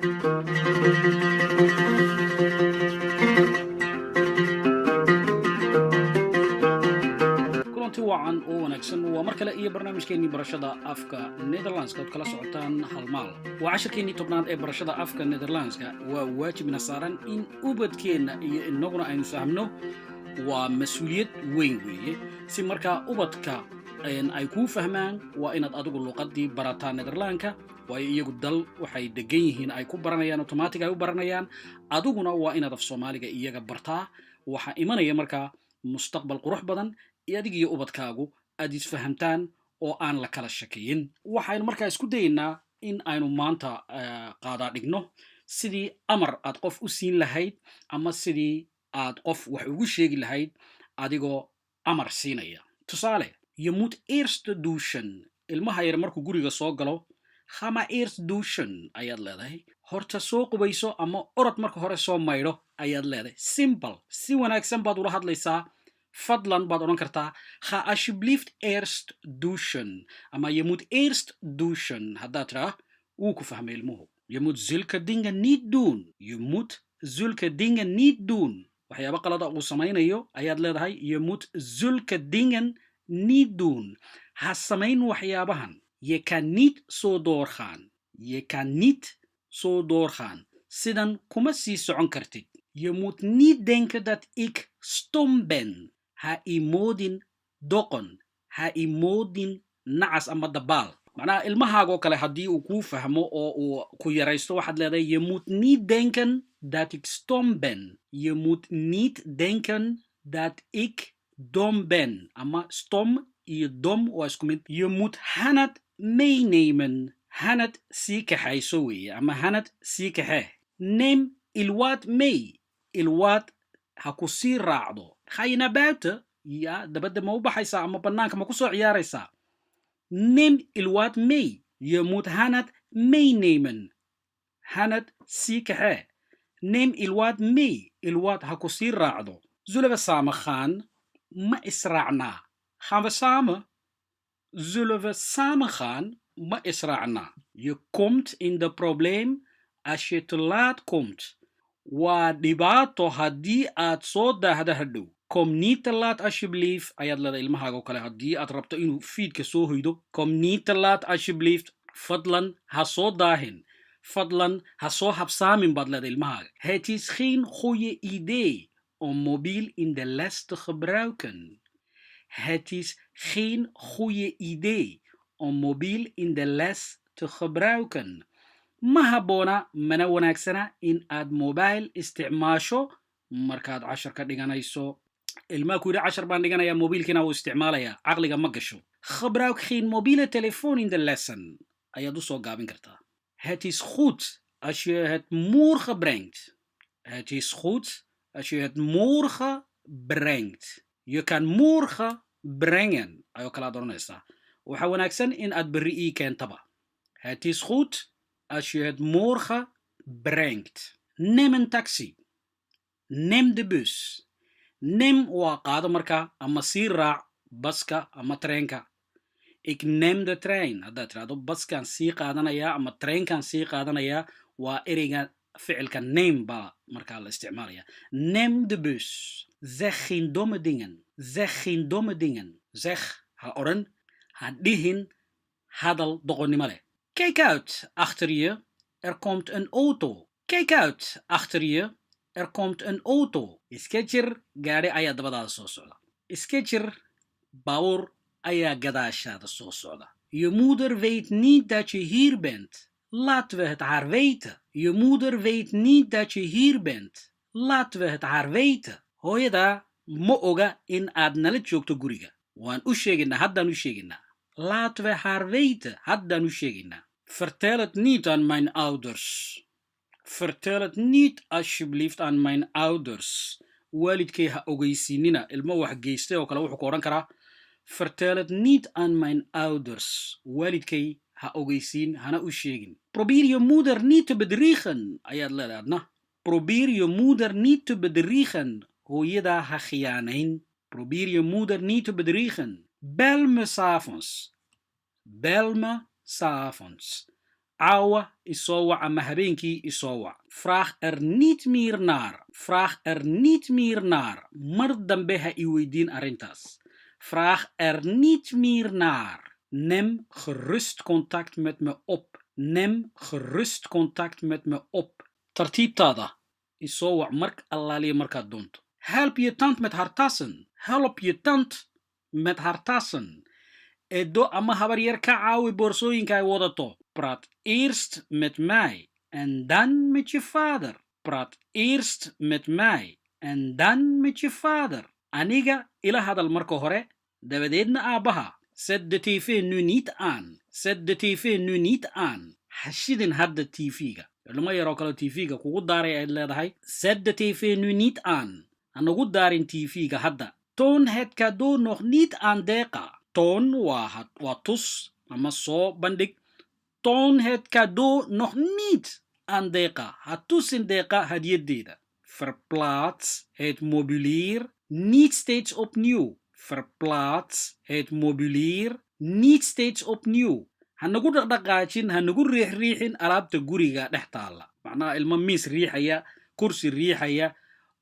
Kulanti wacan oo wanaagsan. Waa mar kale iyo barnaamijkeennii barashada afka Nederlandska ood kala socotaan Halmaal. Waa cashirkeennii 10aad ee barashada afka Nederlandska. Waa waajibna saaran in ubadkeenna iyo innaguna aynu fahmno. Waa mas-uuliyad weyn weeye. Si markaa ubadka ay kuu fahmaan, waa inaad adigu luqaddii barataa Nederlandka, waayo iyagu dal waxay degan yihiin ay ku baranayaan, automatic ay u baranayaan. Adiguna waa inaad af Soomaaliga iyaga bartaa. Waxaa imanaya markaa mustaqbal qurux badan iyo adig iyo ubadkaagu aad isfahamtaan oo aan la kala shakiyin. Waxaynu markaa isku dayaynaa in aynu maanta qaadaa dhigno sidii amar aad qof u siin lahayd ama sidii aad qof wax ugu sheegi lahayd adigoo amar siinaya. Tusaale, "Je moet eerst douchen." Ilmaha yar markuu guriga soo galo, "Ga maar eerst douchen," ayaad leedahay. Horta soo qubayso ama orod marka hore soo maydho ayaad leedahay. Simple, si wanaagsan baad ula hadlaysaa. "Fadlan," baad odhan kartaa. "Ga alsjeblieft eerst douchen" ama "Je moet eerst douchen" haddaad tiraa, wuu ku fahmay ilmuhu. "Je moet zulke dingen niet doen." "Je moet zulke dingen niet doen." Waxyaabo qalada uu samaynayo ayaad leedahay: "Je moet zulke dingen niet doen." Ha samayn waxyaabahan. "Je kan niet zo doorgaan." "Je kan niet zo doorgaan." Sidan kuma sii socon kartid. "Je moet niet denken dat ik stom ben." Ha imoodin doqon, ha imoodin nacas ama dabaal. Macnaha, ilmahaagoo kale haddii uu kuu fahmo oo uu ku yaraysto, waxaad leedahay: "Je moet niet denken dat ik stom ben." "Je moet niet denken dat ik dom ben." Ama stom iyo dom waa isku mid. "Je moet Hanad meenemen." Hanad sii kaxayso weeye ama Hanad sii kaxee. "Neem Ilwaad mee." Ilwaad ha ku sii raacdo. "Ga je naar buiten?" Ya, dabadda ma u baxaysaa ama bannaanka ma ku soo ciyaaraysaa? "Neem Ilwaad mee." "Je moet Hanad meenemen." Hanad sii kaxee. "Neem Ilwaad mee." Ilwaad ha ku sii raacdo. "Zullen we samen gaan?" Ma israacnaa? "Gaan we samen?" "Zullen we samen gaan?" Ma israacnaa? "Je komt in de problemen als je te laat komt." Waa dhibaato haddii aad soo daahda hadhow. "Kom niet te laat alsjeblieft," ayaad leedahay ilmahaaga oo kale haddii aad rabto inuu fiidka soo hoydo. "Kom niet te laat alsjeblieft." Fadlan ha soo daahin, fadlan ha soo habsaamin, baad leedahay ilmahaaga. "Het is geen goede idee om mobiel in de les te gebruiken." "Het is geen goede idee om mobiel in de les te gebruiken." Ma habboona, mana wanaagsana in aad mobile isticmaasho markaad cashar ka dhiganayso. Ilmaha ku yidhi "Cashar baan dhiganayaa," mobiilkiina wuu isticmaalayaa, caqliga ma gasho. "Gebruik geen mobiele telefoon in de lessen," ayaad usoo gaabin kartaa. "Het is goed als je het morgen brengt." "Het is goed als je het morgen brengt." "Je kan morgen brengen," ayoo kalaad odhanaysaa. Waxaa wanaagsan in aad berri ii keentaba. "Het is goed als je het morgen brengt." "Neem een taxi." "Neem de bus." Neem waa qaado markaa ama sii raac baska ama treenka. "Ik neem de trein," haddaad tirahdo, baskaan sii qaadanayaa ama treenkaan sii qaadanayaa, waa ereyga ficilka neem baa markaa la isticmaalaya. "Neem de bus." "Zeg geen domme dingen." "Zeg geen domme dingen." Zeg, ha odhan, ha dhihin hadal doqonnimo leh. "Kijk uit achter je, er komt een auto." "Kijk uit achter je, er komt een auto." Iska jir, gaadhi ayaa dabadaada soo socda. Iska jir, baabuur ayaa gadaashaada soo socda. "Je moeder weet niet dat je hier bent. Laten we het haar weten." "Je moeder weet niet dat je hier bent. Laten we het haar weten." Hooyadaa ma oga in aad nala joogto guriga. Waan u sheegaynaa, haddaan u sheegaynaa. "Laten we haar weten." Haddaan u sheegaynaa. "Vertel het niet aan mijn ouders." "Vertel het niet alsjeblieft aan mijn ouders." Waalidkay ha ogeysiinina. Ilmo wax geystay oo kale wuxuu ku odhan karaa: "Vertel het niet aan mijn ouders." Waalidkay ha ogeysiin, hana u sheegin. "Probeer je moeder niet te bedriegen," ayaad leedahay adna. "Probeer je moeder niet te bedriegen." Hooyadaa ha khiyaanayn. "Probeer je moeder niet te bedriegen." "Bel me 's avonds." "Bel me 's avonds." Caawa isoo wac ama habeenkii isoo wac. Vraag er niet meer naar. Vraag er niet meer naar. Mar dambe ha i weydiin arrintaas. Vraag er niet meer naar. Neem gerust contact met me op. Neem gerust contact met me op. Tartiibtaada isoo wac mark allaaliya markaad doonto. Help je tante met haar tassen. Help je tante met haar tassen. Edo ama habaryar ka caawi boorsooyinka ay wadato. Praat eerst met mij en dan met je vader. Praat eerst met mij en dan met je vader. Aniga ila hadal marka hore, dabadeedna aabbaha. Zet de tv nu niet aan. Zet de tv nu niet aan. Ha shidin hadda tv-ga. Ilmo yaroo kale tv-ga kugu daaray ayd leedahay. Zet de tv nu niet aan. Ha nagu daarin tv-ga hadda. Toon het cadeau nog niet aan Deqa. Toon waa tus ama soo bandhig. Toon het cadeau nog niet aan Deqa. Ha tusin Deqa hadiyaddeeda. Verplaats het meubilair niet steeds opnieuw. Verplaats het meubilair niet steeds opnieuw. Ha nagu dhaqdhaqaajin, ha nagu riixriixin alaabta guriga dhex taalla. Macnaha ilmo miis riixaya, kursi riixaya,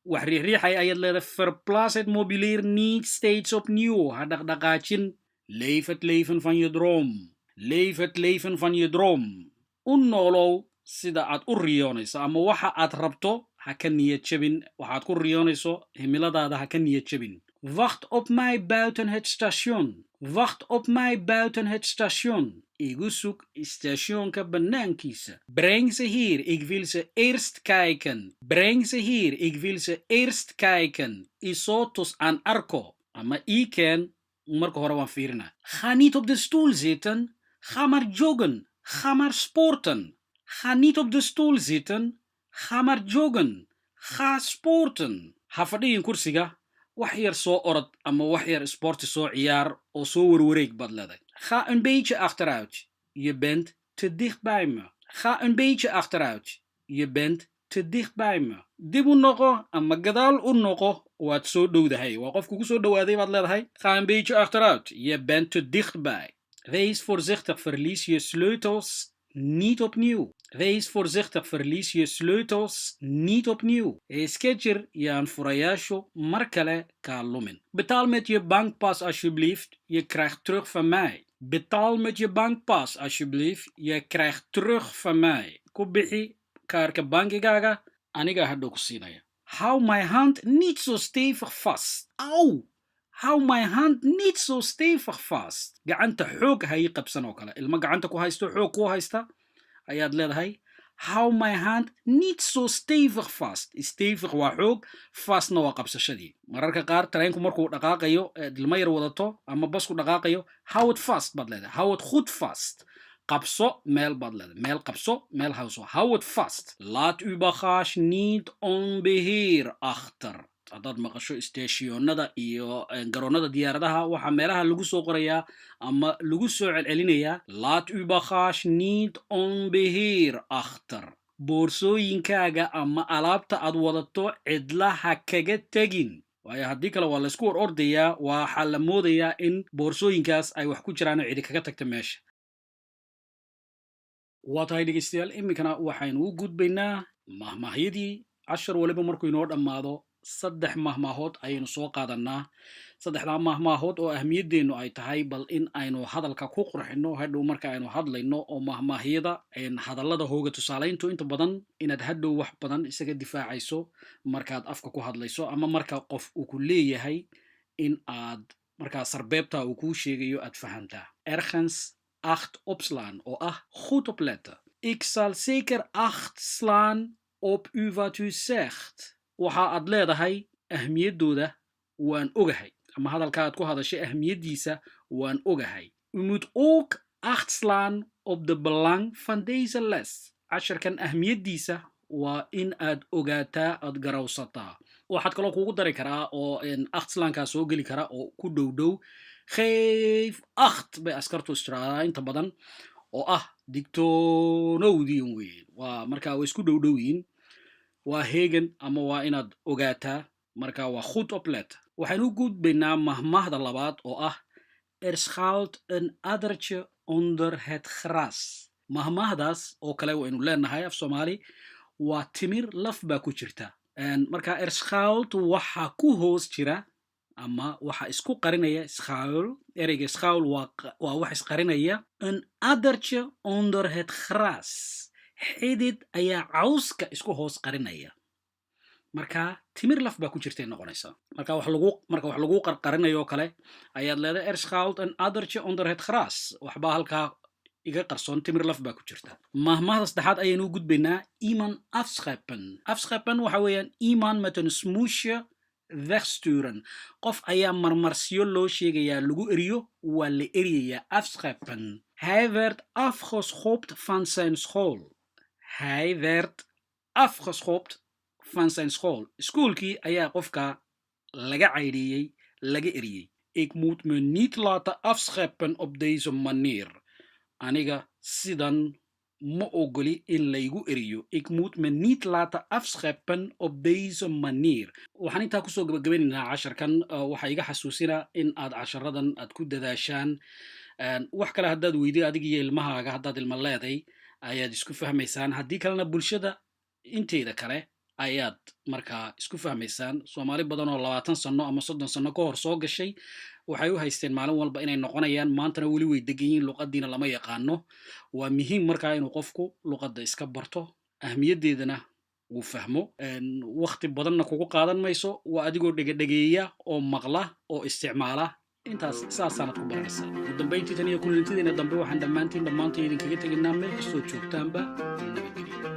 wax riixriixaya ayaad leedahay. Verplaats het meubilair niet steeds opnieuw. Ha dhaqdhaqaajin. Leef het leven van je droom. Leef het leven van je droom. U noolow sida aad u riyoonayso ama waxa aad rabto ha ka niyad jabin. Waxaad ku riyoonayso, himiladaada ha ka niyad jabin. Wacht op mij buiten het station. Wacht op mij buiten het station. Igu sug stationka bannaankiisa. Breng ze hier, ik wil ze eerst kijken. Breng ze hier, ik wil ze eerst kijken. Isoo tus aan arko ama ii keen, marka hore waan fiirina. Ga niet op de stoel zitten. Ga maar joggen. Ga maar sporten. Ga niet op de stoel zitten. Ga maar joggen. Ga sporten. Ha fadhiyin kursiga, wax yar soo orod ama wax yar isboorti soo ciyaar oo soo warwareeg baad leedahay. Ga een beetje achteruit. Je bent te dicht bij me. Ga een beetje achteruit. Je bent te dicht bij me. Dib u noqo ama gadaal u noqo, waad soo dhowdahay. Waa qof kugu soo dhowaaday baad leedahay. Ga een beetje achteruit. Je bent te dichtbij. Wees voorzichtig, verlies je sleutels niet opnieuw. Wees voorzichtig, verlies je sleutels niet opnieuw. Iska jir yaan furayaashu mar kale kaa lumin. Betaal met je bankpas alsjeblieft, je krijgt terug van mij. Betaal met je bankpas alsjeblieft, je krijgt terug van mij. Ku bixi kaarka bankigaaga, aniga hadhow ku siinaya. Hou mijn hand niet zo stevig vast. Auw! Hou mijn hand niet zo stevig vast. Gacanta xoog ha ii qabsan oo kale. Ilmo gacanta ku haysto, xoog ku haysta, ayaad leedahay. Hou mijn hand niet zo stevig vast. Stevig waa xoog, vastna waa qabsashadii. Mararka qaar tareenku markuu dhaqaaqayo, eed ilmo yar wadato ama basku dhaqaaqayo, hou het vast baad leedahay. Hou het goed vast. Qabso meel baad leedahay. Meel qabso, meel hawso. Hou het vast. Laat uw bagage niet onbeheer achter. Haddaad maqasho stationada iyo garoonada diyaaradaha, waxaa meelaha lagu soo qorayaa ama lagu soo celcelinayaa: "Laat uw bagage niet onbeheer achter." Boorsooyinkaaga ama alaabta aad wadato cidla ha kaga tegin, waayo haddii kale waa laysku war ordayaa, waxaa la moodayaa in boorsooyinkaas ay wax ku jiraan oo cidi kaga tagta meesha. Waa tahay dhegeystayaal, iminkana waxaynu u gudbaynaa mahmaahyadii. Cashar waliba markuu inoo dhammaado saddex mahmaahood ayaynu soo qaadanaa. Saddexdaa mahmaahood oo ahmiyaddeennu ay tahay bal in aynu hadalka ku qurxino hadhow marka aynu hadlayno, oo mahmaahyada hadallada hooga tusaalayntu inta badan inaad hadhow wax badan isaga difaacayso markaad afka ku hadlayso ama marka qof uu ku leeyahay in aad markaa sarbeebta uu kuu sheegayo aad fahantaa. Ergens acht opslaan oo ah goed opletten. Ik zal zeker acht slaan op u wat u zegt. Waxa aad leedahay ahmiyaddooda waan ogahay, ama hadalka aad ku hadashay ahmiyaddiisa waan ogahay. U moet ook acht slaan op de belang van deze les. Casharkan ahmiyaddiisa waa in aad ogaataa, aad garawsataa. Waxaad kaloo kugu dari karaa oo acht slaankaa soo geli kara oo ku dhow dhow geef acht bay askartu istiraadaan inta badan, oo ah digtoonowdiin weyn. Waa marka way isku dhow dhow yihiin. Waa heegan ama waa inaad ogaataa. Marka waa goed opletten. Waxaynu u gudbaynaa mahmahda labaad oo ah: Er schuilt een addertje onder het gras. Mahmaahdaas oo kale waynu leenahay af Soomaali, waa timir laf baa ku jirta. Marka er schuilt, waxa ku hoos jira ama waxa isku qarinaya, schuil, ereyga schuil waa wax isqarinaya, een addertje onder het gras, xidid ayaa cawska isku hoos qarinaya. Marka timir laf baa ku jirtay noqonaysa. Marka wax lagu qarqarinayo oo kale ayaad leedahay: er schuilt een addertje onder het gras, waxbaa halkaa iga qarsoon, timir laf baa ku jirta. Mahmahda saddexaad ayaynu u gudbaynaa: iemand afschepen. Afschepen waxa weeyaan iemand met een smoesje wegsturen. Qof ayaa marmarsiyo loo sheegayaa lagu eriyo, waa la eryayaa, afschepen. Hij werd afgeschopt van zijn school. Hij werd afgeschopt van zijn school. Iskuulkii ayaa qofka laga caydhiyey, laga eriyey. Ik moet me niet laten afscheppen op deze manier. Aniga sidan ma ogoli in laygu eriyo. Ik moet me niet laten afscheppen op deze manier. Waxaan intaa kusoo gabagabeynaynaa casharkan. Waxaa iga xasuusinaa in aad casharadan aad ku dadaashaan. Wax kale haddaad weyday, adig iyo ilmahaaga, haddaad ilma leeday, ayaad isku fahmaysaan. Haddii kalena bulshada inteeda kale ayaad markaa isku fahmaysaan. Soomaali badan oo 20 sano ama 30 sano ka hor soo gashay waxay u haysteen maalin walba inay noqonayaan, maantana weli way degan yihiin, luqadiina lama yaqaano. Waa muhiim markaa inuu qofku luqadda iska barto, ahmiyaddeedana uu fahmo. Wakti badanna kugu qaadan mayso, waa adigoo dhegedhegeeya oo maqla oo isticmaala. Intaas saasaanad ku baranaysaa. Ugu dambayntii, tan iyo kulantideena dambe, waxaan dhammaantiin dhammaantiin idinkaga tegaynaa meel kastoo joogtaanba nabadgelyo.